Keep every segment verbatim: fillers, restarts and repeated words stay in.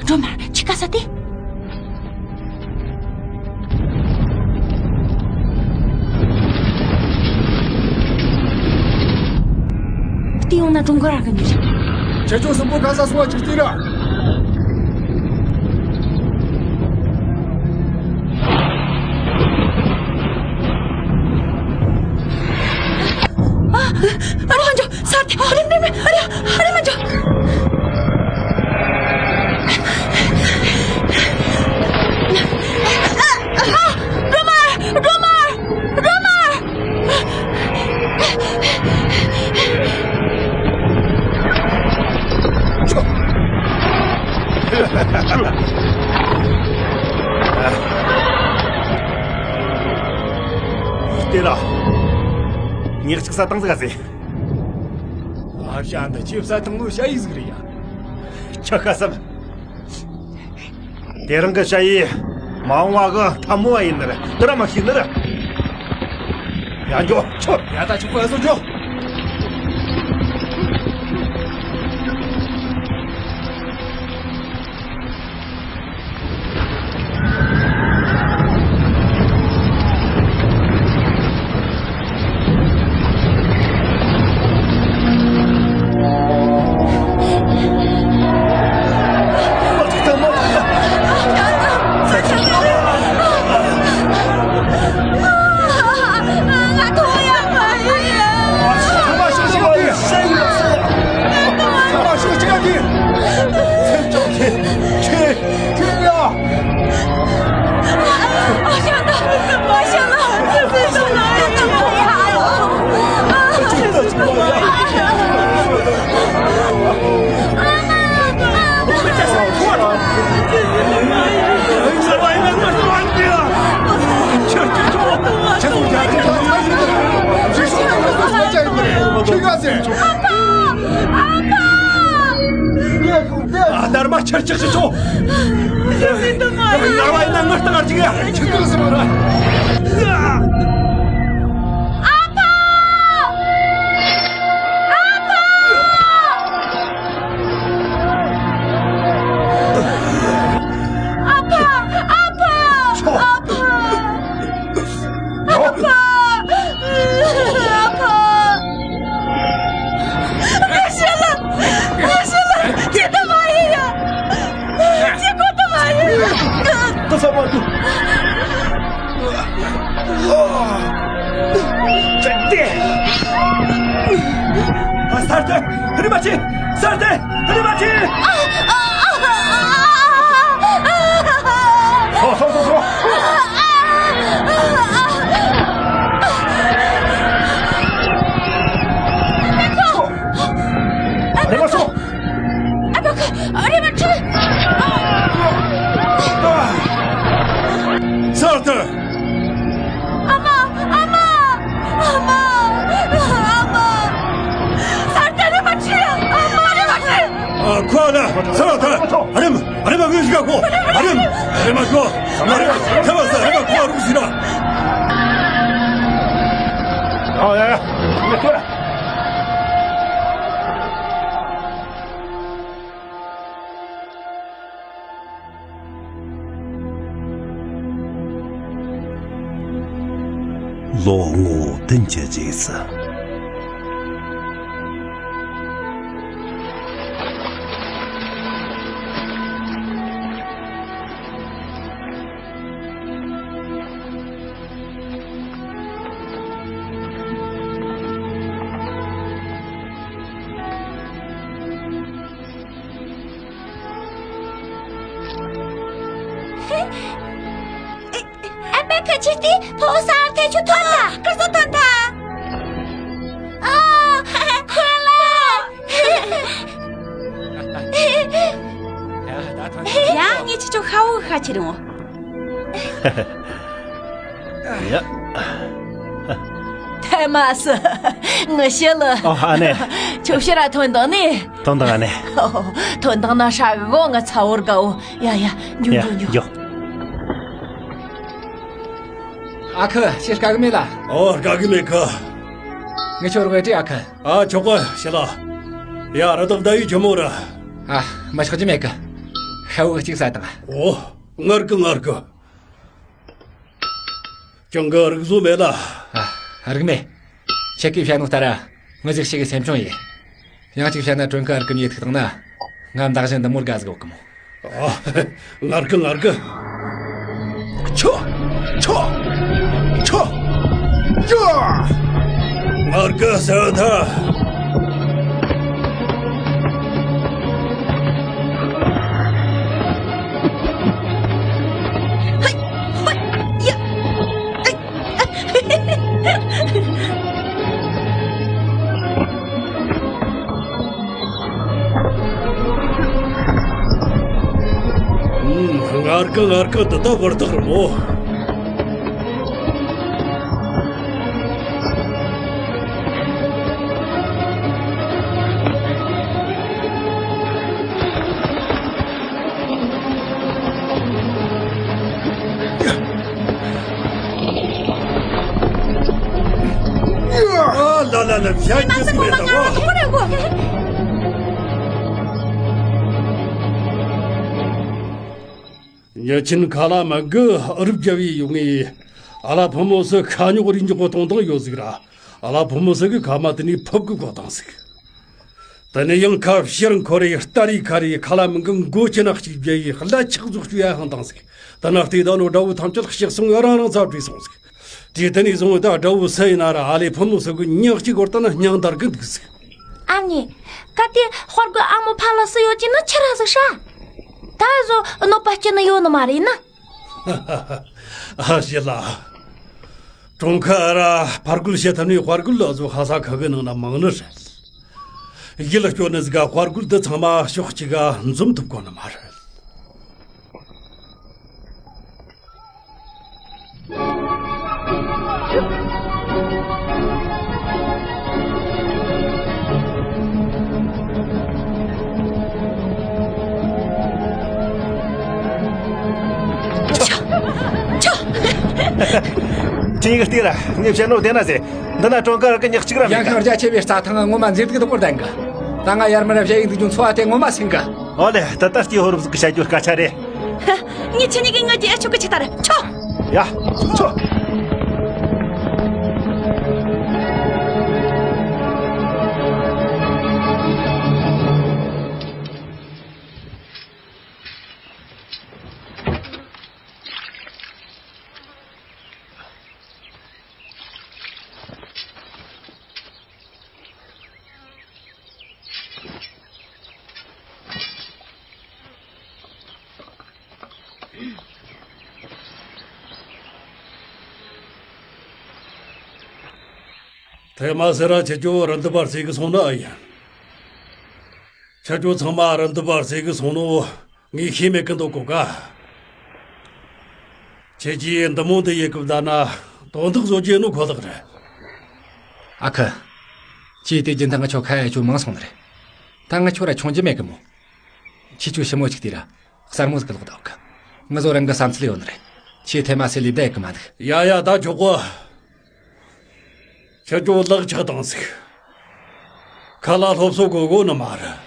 སྒྲོལ་མ། ཁྱི་ཁ་ས་དེ། དེ་ཡོང་ན་ཀྲུང་གོ་རང་གི་མི་རེད། ཁྱེད་ཚོ་གསུམ་པོ་ག་ས་སོང་བ་ཅིག་ལྟོས་ར། ཨ། ཨ་རེ་མ་འཇོག་ས་དེ། ཨ་རེ་མ་འཇོག་ཨ་རེ། ཨ་རེ་མ་འཇོག་ཨ། སྒྲོལ་མ། སྒྲོལ་མ། སྒྲོལ་མ། ལྟོས་ར། ངས་ཅིག་ས་བཏང་ཟིག་ག་ཟེ། ཨ་ཤ་འདི་ཆེ་ས་བཏང་ནོ་ཤ་ཡིག་ཟིག་རེད་ཡ། ཁྱི་ཁ་སམ། དེ་རིང་གི་ཞ་ཡིས་མ་འོངས་བ་གི་འཐབ་མོ་བ་ཡིན་ནི་རེད། འདི་ར་མ་ཤེས་ནི་རེད། ཡ་འགྱོ་ཆོ། ཡ་ད་ཆོག་གི་ཨ་སོ་འགྱོ། ཨ་ཕ། ཨ་ཕ། ཨ། ནར་མ་ཆར་ཆག་ཆི་ཆོ། ཡ་བ་ཡིན་ན་ངར་ཏང་ཨར་ཅིག་ཡ། ཆི་ཏང་སི་མ་ར། ཨ་ཕ། ཨ་ཕ། ཨ་ཕ། ཨ་ཕ། ཨ་ཕ། ཨ་ཕ། ཨ་ཕ། ཨ་ཤ་ལ། ཨ་ཤ་ལ། ཅི་ད་མ་ཡི་ཡ། ཅི་གོ་ད་མ་ཡི། ད་ས་མ་ཏུ། ཅི་དེ། ཨ་སར་ཏེ། རི་མ་ཅི། སར་ཏེ། རི་མ་ཅི། སོ་སོ་སོ་སོ། རེ་མ་སོ། ཨ་ཕ་ཁ། རེ་མ་ཁྲི། སར་ཏེ། ཨ་མ། ཨ་མ། ཨ་མ། ཨ་མ། སར་ཏེ་རེ་མ་ཁྲི། ཨ་མ་རེ་མ་ཁྲི། ཨ། ཁོ་ལ་སར་ཏེ། རེ་མ། རེ་མ་ངུ་ཞིག་གོ། རེ་མ། རེ་མ་ཁོ། རེ་མ། ཁ་བ་ས་རེ་མ་ཁོ་རུ་ཞིག་ན། ཨ་ཡ་ཡ། ལོ་ངོ་བདུན་གྱི་རྗེས་སུ། ཨ་ཕ་ཁ། ཆི་སྟེ། ཕོ་སར་ཏེ་ཆུ་ཐོན་ཐལ། སྐར་ཚོགས་ཐོན་ཐལ། ཨ། ཁོ་ལ། ཡ། ངས་ཁྱེད་ཆོ་ཤ་བོ་ཤ་ཁྱེར་ཡོང་། ཡ། ཐལ་མ་སི། ངི་ཤི་ལི། ཨོ། ཨ་ནེ། ཁྱོད་ཕྱིར་ར་ཐོན་དང་ནི། ཐོན་དང་ཨ་ནེ། ཨོ། ཐོན་དང་ན་ཧྲ་གི་གོ། ང་ཚ་བོར་དགའ་བོ། ཡ་ཡ། འགྱོ་ཡ། འགྱོ་འགྱོ། འགྱོ། ཨ་ཁུ། ཁྱེད་དགའ་གི་མེད་ལ། ཨོ། དགའ་གི་མེད་ཁུ། ངི་ཆོར་བའི་ཏྲི་ཨ་ཁུ། ཨ། ཆོག་གི་ཤི་ལ། ཡ། ར་དོ་བདའ་ཡུ་ཆི་མོ་ར། ཨ། མི་ཆོག་ཅི་མེད་གི། ཁ་བོ་གཅིག་ཟ་དང་། ཨོ། ངར་གི་ངར་གི། ཅང་གི་རིག་བཟོ་མེད་ལ། ཨ། རིག་མེད། ཁྱེད་ཀྱིས་བཤད་ནོ་ལྟར། ངུ་ཟིག་ཞིག་གི་སེམས་ཆུང་ཡིན། ཡང་གཅིག་བཤད་ན་ཀྲུང་ཁ་ཨར་ཀི་ཉེ་ཐིག་དང་ན། ང་མདའ་གཞན་འདི་མོར་དགའ་ཟིག་ཡོད་གི་མོ། ཨ། ངར་གི་ངར་གི། ཆོ། ཆོ། ཆོ། ཡ། ངར་གི་ཟེར་ད། ཧེ། ཧོ། ཡ། ཨེ། ངར་གི་ངར་གི་འདི་ལྟ་བུར་དག་རི་མོ། ཨ་ལ་ལ་ལ། བྱ་རྒྱུ་ཟིག་མེད་ད་བ། ཉེ་ཆར་ཁ་ལ་མི་གི་ཨུ་རུབ་རྒྱལ་བོའི་ཡུལ་ངས་ཨ་ལ་ཕོ་མོ་སི་ཁ་ཉོག་རི་ཉོག་གཏོང་སྟངས་ཡོད་ཟིག་ར། ཨ་ལ་ཕོ་མོ་སི་གི་ཁ་མ་དེ་ནས་ཕུབ་གི་གོ་དང་ཟིག། དེ་ནས་ཡང་ཁ་ཕྱིར་འཁོར་རེ་སྟ་རེ་ཁ་རེ་ཁ་ལ་མི་གི་མགོ་ཅི་ན་གཅིག་བྱས་ཡི་ལ་ཆག་ཟོག་བཅུ་ཡ་ཧང་དང་ཟིག། དེ་ན་བལྟས་ད་ནོ་དགྲ་བོ་ཐམས་ཅད་གཤེགས་སོང་ཡ་རང་རང་ཚ་བྲིས་སོང་ཟིག། དེ་དེ་ནས་བཟུང་ད་དགྲ་བོ་སུ་ཡིན་ན་ར་ཨ་ལེ་ཕོ་མོ་སི་གི་ཉག་གཅིག་གོར་ད་ན་སྙིང་འདར་གི་འདུག་ཟིག། ཨ་མྱེས། གལ་ཏེ་དཔའ་རྒོད་ཨ་མོ་ཕ་ལ་སུ་ཡོད་ཀྱི་ན་ཁྱི་ར་ཟིག་ཧྲ། ད་བཟོ་གནོད་པ་སྐྱེལ་ནི་ཡོད་ནི་མ་རེད་ན། ཨ་ཞེ་ལ། གྲོང་ཁ་ར་ཕར་རྒོལ་བྱེད་ཐབས་ནི་དཔའ་རྒོད་ལ་བཟོ་ཧ་ས་ཁ་གི་ནང་ན་མང་ནི་རེད། ཡིད་ལ་སྐྱོ་ནི་ཟིག་ག་དཔའ་རྒོད་འདི་ཚང་མ་ཕྱོགས་གཅིག་ག་འཛོམས་ཐུབ་གོ་ནི་མ་རེད། ཁྱེད་ཀྱི་སྟེང་ར་ངས་བཤད་ནོ་བདེན་ན་ཟེ། འདི་ན་གྲོང་ཁ་ར་གི་ཉག་གཅིག་ར་ཡང་མེད་ག་ཁ་རྒྱ་ཆེ་བའི་རྩྭ་ཐང་ངོ་མ་མཛེས་སྡུག་དུ་བོར་ལྡན་གི། ད་ང་ཡར་མར་བཤད་ཡིན་འདུག་ཅུང་འཚོ་བ་དེ་ངོ་མ་སེང་གི། ཨོ་ལེ། ད་ལྟ་སྐྱེས་ཕོ་རབ་ཟིག་གི་བཤད་རྒྱུ་སྐད་ཆ་རེད། ཧ། ངས་ཁྱེད་གཉིས་ཀྱི་ངག་གི་ཨེ་ཆོག་གི་ཆི་ལྟར་ཆོ། ཡ། ཆོ། ཐེ་མ་སེ་ར་ཁྱེད་ཆོ་རི་འདི་བར་སེ་གི་སོང་ན་ཨ་ཡིན། ཁྱེད་ཆོ་ཚང་མ་རི་འདི་བར་སེ་གི་སོང་ནོ། ངས་ཤེས་མེད་ཀི་འདུག་གོ་ག། ཁྱེད་ཀྱིས་འདི་མོ་འདི་ཡེ་གི་བསྡད་ན་དོན་དག་བཟོ་རྒྱུ་ནོ་ཁོ་ཐག་རེད། ཨ་ཁུ། ཁྱེད་དེ་རྒྱུན་ད་ང་ཆོ་ཁ་ཡ་ཆོ་མང་སོང་ནི་རེད། ད་ང་ཆོ་ར་ཆུང་རྒྱུ་མེད་གི་མོ། ཁྱེད་ཆོ་ཞི་མོ་ཅིག་དེ་ར་གསར་མོ་ཟིག་གི་ལོག་ད་གི། ང་ཚོ་རང་གི་བསམ་ཚུལ་ཡོད་ནི་རེད། ཁྱེད་ཐེ་མ་སེ་ལི་བསྡད་གི་མ་འདུག། ཡ་ཡ་ད་ཆོག་གོ། ཁྱེད་ཆོ་ལག་ཆགས་དང་ཟིག། ཁ་ལ་སློབ་གསོ་དགོས་དགོས་ནི་མ་རེད།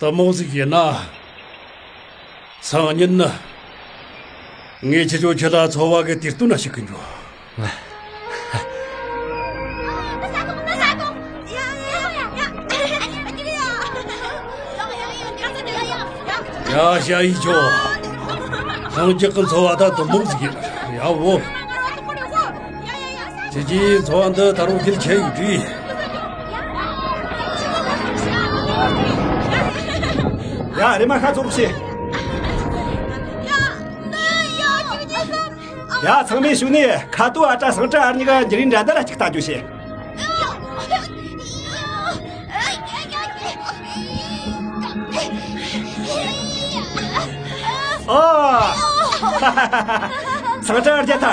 དེ་མོ་ཟིག་ཡིན་ན། སང་ཉིན་ནི། ངས་ཁྱེད་ཆོ་ཁྱེད་ལ་འཚོ་བ་གི་དུས་སྟོན་ན་ཞུགས་གི་འགྱོ། ཡ་ཞ་ཡི་ཆོ། ལྷང་རྒྱག་གི་འཚོ་བ་ད་དུ་མོ་ཟིག་ཡིན། ཡ་བོ། ཁྱེད་ཀྱིས་འཚོ་བ་འདི་ད་རུང་རྒྱུན་ཆད་ཡོད་དུས། ཡ་རེ་མ་ཁ་ཚོགས་ཤིག། ཡ་ཚང་མས་ཞུ་ནས་ཁ་ཏོ་ཨ་ཏྲ་སང་ཏྲ་ཨར་གཉིས་ཀ་འགྱུར་རིན་འདྲ་འདྲ་ར་ཅིག་ལྟ་རྒྱུ་བྱེད། ཨ། སང་ཏྲ་རྒྱ་ཐ།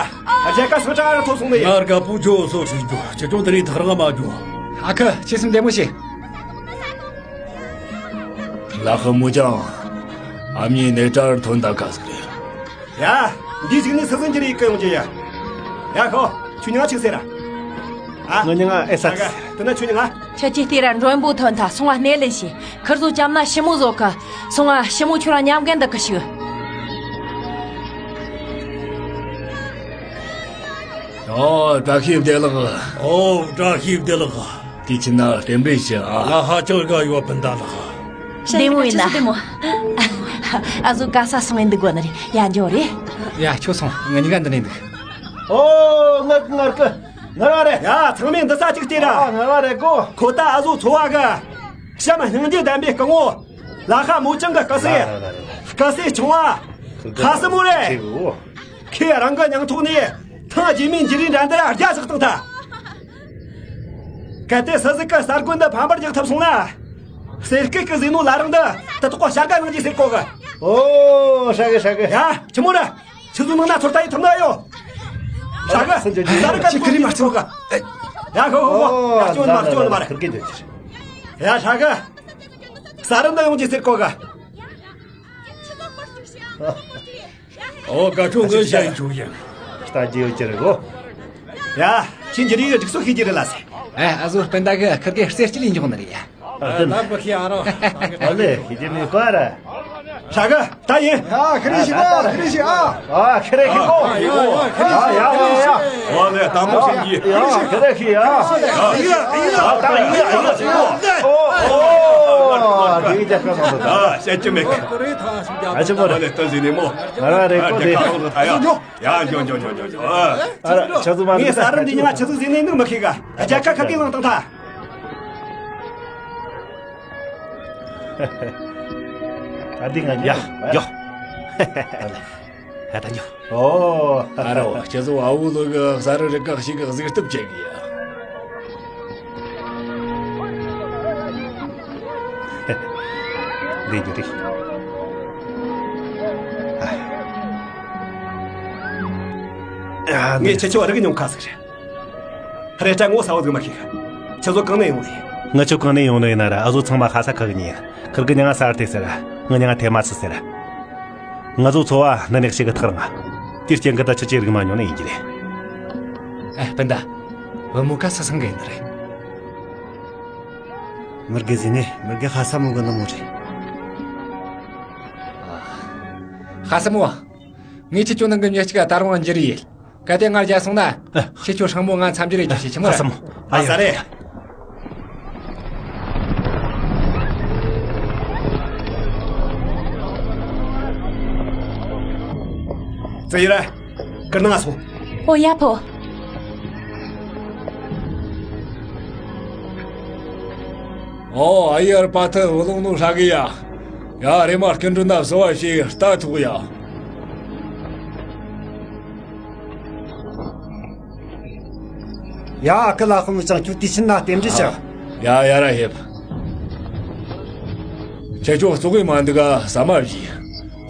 རྒྱ་ཀ་སང་ཏྲ་ཐོབ་སོང་ནི་ཡིན། ང་རྒད་པོ་ཇོ་སོ་ཞིག་འགྱོ། ཁྱེད་ཆོ་དེ་རིང་ཐག་རིང་མ་འགྱོ། ཨ་ཁུ་ཁྱེད་སེམས་བདེ་མོ་བྱེད། ལ་ཁ་མོ་ཅང་། ཨ་མྱེས་ནེ་ཏྲར་ཐོན་ད་ག་ཟིག་རེད། ཡ། འདི་ཟིག་ནི་སི་སི་འགྱུར་ཡིག་གི་ཡོང་རྒྱུ་ཡ། ཡ་ཁོ། ཁྱོད་ཉང་ཆིག་ཟེར་ར། ཨ། ང་ཉང་ཨེ་ས། ཨ་ག། དེ་ན་ཁྱོད་ཉི་ང་། ཁྱེད་ཀྱིས་ལྟོས་ར། མགྲོན་པོ་ཐོན་ཐལ། སོང་ང་སྣེ་ལེན་བྱོས། ཁིར་ཚོ་བཅོམ་ན་ཞི་མོ་བཟོ་གི། སོང་ང་ཞི་མོ་ཁྱོད་རང་མཉམ་གན་འདུག་གི་ཤོག་ཨོ། བཀྲ་ཤིས་བདེ་ལེགས། ཨོ། བཀྲ་ཤིས་བདེ་ལེགས། དེ་ཕྱིན་ན་རྟེན་འབྲེལ་ཞུ་ཨ། ང་ཧ་ཅང་དགའ་ཡོད། སྤུན་ཟླ་ལགས། བདེ་མོ་ཡིན་ན། བདེ་མོ། ཨ་ཟོ་ག་ས་སོང་ཡིན་འདུག་གོ་ནི་རེད། ཡ། འགྱོ་རེད། ཡ། ཁྱོད་སོང་། ང་གཉིས་ཀ་འདི་ནས་འདུག་ཨོ། ངར་གི་ངར་གི། ངར་བ་རེད། ཡ། ཚང་མས་འདི་ས་གཅིག་ལྟོས་ར། ཨ། ངར་བ་རེད་གོ། ཁོ་ད་ཨ་ཟོ་ཚོ་བ་གི་བྱམས་སྙིང་རྗེ་ལྡན་པའི་སྐུ་ངོ། ལ་ཁ་མོ་ཅང་གི་སྐུ་སྲས། སྐུ་སྲས་ཆུང་བ། ཁ་སི་མོ་རེད། ཁོས་རང་གི་སྙིང་ཐོག་ནས་ཐང་རྗེས་མའི་འཇིགས་རིགས་འདྲ་འདི་ར་རྒྱ་བཞག་བཏང་ཐལ། གལ་ཏེ་སུ་ཟིག་གིས་གསར་དགོན་འདི་ཕམ་པར་རྒྱག་ཐུབ་སོང་ན། གསེར་སྐེད་ཀྱི་ཟས་ནོར་ལ་རིང་འདི་དེ་ཐོག་ག་བྱ་དགའ་གནང་རྒྱུ་ཟེར་གོ་གི། ཨོ། ཧྲ་གི་ཧྲ་གི། ཡ། ཆི་མོ་ར། ཆི་ཟིག་ནང་ན་ཚོར་ལྟ་ཡི་ཐུབ་ན་ཡོད། ཧྲ་གི། ཟ་རི་ཀ་ཁྱི་ཁི་རི་མ་ཆོག་གི། ཡ། ཧོ་ཧོ་ཧོ། ཡ། སྐྱོན་མ་སྐྱོན་མ་རེད། ཁིར་གི་འདོད་ཀྱི་རེད། ཡ། ཧྲ་གི། ས་རུ་འདི་ཡོང་རྒྱུ་ཟེར་གོ་གི། ཨོ། དགའ་སྤྲོ་ངོ་ཤེས་ཡིན་ཆོག་ཡིན། ལྟ་རྒྱུ་ཡོད་ཀྱི་རེད་གོ། ཡ། ཁྱེད་འཇིགས་རིགས་སྒྲིག་སྲོལ་ཤེས་ཀྱི་རེད་ལ་ཟེར། ཨ། ཨ་ཟོ་སྤུན་ཟླ་གིས་ཁིར་གི་རྩེ་སྐྱིད་ལས་འཇོག་ནི་རེད་ཡ། ཨ། ད་བུ་ཤེས་ཨ་རོ། ཨ་ལེ། ཤེས་ཀྱི་མེད་པ་ར། ཧྲ་གི། ད་ཡིན། ཡ། ཁི་རི་ཤི་གོ། ཁི་རི་ཤི་ཨ། ཨ། ཁི་རི་ཤི་གོ། ཡ་ཡ་ཡ་ཡ། ཨོ་ལེ། དང་པོ་ཤེས་ཀྱི། ཡ། ཁི་རི་ཤི་ཡ། ཡ་ཡ་ཡ། ཨ། ད་ཡ་ཡ་ཡ་ཤེས་གོ། ཨོ་ཨོ། དེ་གི་རྒྱ་སྐད་མ་ཐོག་ད། ཨ། བཤད་རྒྱུ་མེད་གི། ཨ། ཆི་མོ་རེད། ཨོ་ལེ། ད་ཟིན་ནས་མོ། ང་རང་རེད་གོ། ཨ། དེ་ག་ལོག་ད་ཡ། ཡ། འགྱོ་འགྱོ་འགྱོ་འགྱོ་འགྱོ། ཨ། ཨ་ར། ཆི་ཟིག་མ། ངས་ས་རུ་འདི་ཉི་མ་ཆི་ཟིག་ཟིན་ནས་འདུག་མི་ཤེས་ག། རྒྱ་ཁ་ཁ་གི་ལང་བཏང་ཐལ། ད་འདི་ང་ཉོ། ཡ། འགྱོ། ཧ། ད་འགྱོ། ཨོ། ཨ་རོ། ཁྱེད་ཚོ་ཨ་བུ་ལོ་གི་ས་རུ་རི་ཀ་ཞིག་གི་གཟིགས་གཏུབ་བྱེད་གི་ཡ། འདི་རྒྱུ་རེད། ཨ། ངས་ཁྱེད་ཆོ་རིག་མྱོང་ཁ་ཟིག་རེད། རེ་ཅག་ངོ་ས་བ་ཟིག་མ་ཤེས་ག། ཁྱེད་ཚོ་གང་ནས་ཡོང་ནི་ཡིན། ང་ཆོ་གང་ནས་ཡོང་ནི་ཡིན་ན་ར། ཨ་ཟོ་ཚང་མ་ཧ་ས་ཁ་གི་ཉིན། ཁིར་གི་མྱིང་ང་ས་ཨར་ཏེ་ཟེར། ང་མྱིང་ང་ཐེ་མ་སི་ཟེར། ང་ཚོ་ཚོ་བ་འདི་ནས་ཞིག་གི་ཐག་རིང་ང་། དེའི་རྐྱེན་གི་ད་ཆི་ཅི་རིག་མ་མྱོང་ནི་ཡིན་གྱི་རེད། ཨེ། སྤུན་ཟླ། བུ་མོ་ག་ས་སང་གི་ཡིན་ནི་རེད། མི་དགེ་ཟིན་ནས་མི་དགེ་ཧ་ས་མོ་གི་ནུ་མོ་རེད། ཧ་ས་མོ། ངས་ཁྱེད་ཆོ་ནང་གི་མྱི་གཅིག་ད་རུང་འགྱུར་ཡིན། གལ་ཏེ་ང་རྒྱལ་སོང་ན། ཨ། ཁྱེད་ཆོ་ཧྲང་མོ་ང་འཚམས་འདྲི་རེ་ཅིག་བྱེད། ཆི་མོ་རེད། ཨ། ས་རེད། ཙི་ཡི་ར། ཀིར་ནང་སོང་། ཨོ་ཡ་ཕོ། ཨོ། ཨ་ཡར་པ་ཐི་བུ་ལོང་ནོ་ཧྲ་གི་ཡ། ཡ། རེ་མ་སྐུ་མགྲོན་ན་བཟོ་བ་ཞིག་ལྟ་ཐུག་ཡ། ཡ། ཨ་ཁུ་ལ་ཁོ་མི་ཅང་ཁྱོད་དེ་ཕྱིན་ན་རྟེན་འབྲེལ་བྱ། ཡ། ཡ་ར་ཧེབ། ཁྱེད་ཆོ་བཙོག་གི་མ་འདུག་ག། ཟ་མ་བཞི།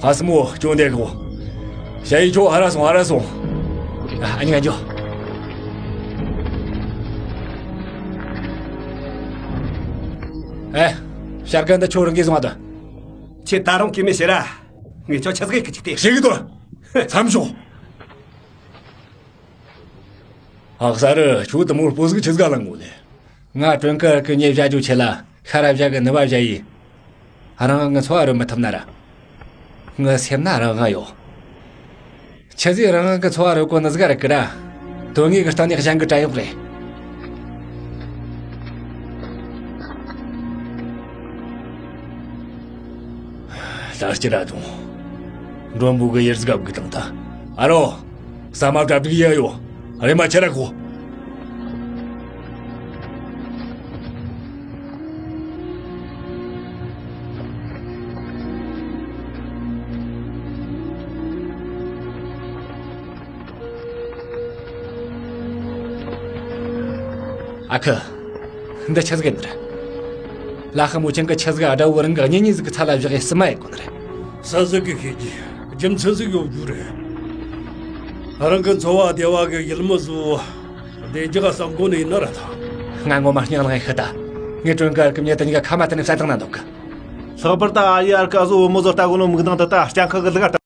ཧ་སི་མོ་ཅུང་བདེ་གོ། ཞ་ཡི་ཆོ་ཧ་ར་སོང་། ཧ་ར་སོང་། ཨ་ནི་ང་འགྱོ། ཨེ། ཤར་གན་ད་ཆོ་རང་གིས་བཟུང་བ་དང་། ཁྱེད་ད་རུང་སྐྱེ་མེད་ཤེས་ར། ངས་ཁྱོད་ཆི་ཟིག་གི་ཅིག་སྟེ། ཤེས་གི་དོ། མཚམས་ཞོག། ཨ་གསར་རི། ཁྱོད་དུ་མོར་སྤོ་ཟིག་ཆི་ཟིག་ལ་ངོ་ལེ། ང་གྲོན་ཁར་གི་ཉེ་བཞག་རྒྱུ་ཆེ་ལ་ཤ་ར་བཞག་གི་ནུ་བ་བཞག་ཡིན། རང་ངི་འཚོ་བ་རོལ་མི་ཐུབ་ན་ར། ངི་སེམས་ན་རང་དབང་ཡོད། ཆི་ཟིག་རང་དབང་གི་འཚོ་བ་རོལ་གོ་ནི་ཟིག་རིག་གི་ར། དོན་དངོས་གི་སྟེང་ནས་གཞན་གི་བྲན་གཡོག་རེད། ད་སྐྱིད་ར་དང་། མགྲོན་པོ་གི་ཡུལ་ཟིག་ག་བུད་དང་ད། ཨ་རོ། ཟ་མ་གྲ་སྒྲིག་ཡ་ཡོད། རེམ་མ་ཁྱེར་ར་ཤོག། ཨ་ཁུ། འདི་ཆི་ཟིག་ཡིན་ནི་རེད། ལ་ཁ་མོ་ཆེན་གི་ཆི་ཟིག་ཨ་དྲ་བོ་རང་གི་གཉེན་ཉེ་ཟིག་གི་ཚ་ལ་བཞག་ཡས་སི་མ་ཡེ་གོ་ནི་རེད། སུ་ཟིག་གིས་ཤེས་ཀྱི། རྒྱུ་མཚན་ཟིག་ཡོད་རྒྱུ་རེད། རང་གི་འཚོ་བ་བདེ་བ་གི་ཡུལ་མི་ཟིག་བདེ་འཇགས་བསམ་གོ་ནི་ཡིན་ན་ར་ད། ང་ངོ་མ་སྙིང་ལངས་ཤི་ད། ངས་གྲོན་ཁར་གི་མྱི་དེ་གཉིས་ཀ་ཁ་མ་དེ་ནས་བསད་བཏང་ན་འདོད་གི། ལྷག་པར་དུ་ཨ་ཡེ་ཨར་ཀ་ཟོ་བུ་མོ་ཟོ་ལྟ་གོ་ནོ་མིག་མདངས་དེ་ད་སྤྱང་ཁ་གི་ལི་ག་ལྟ།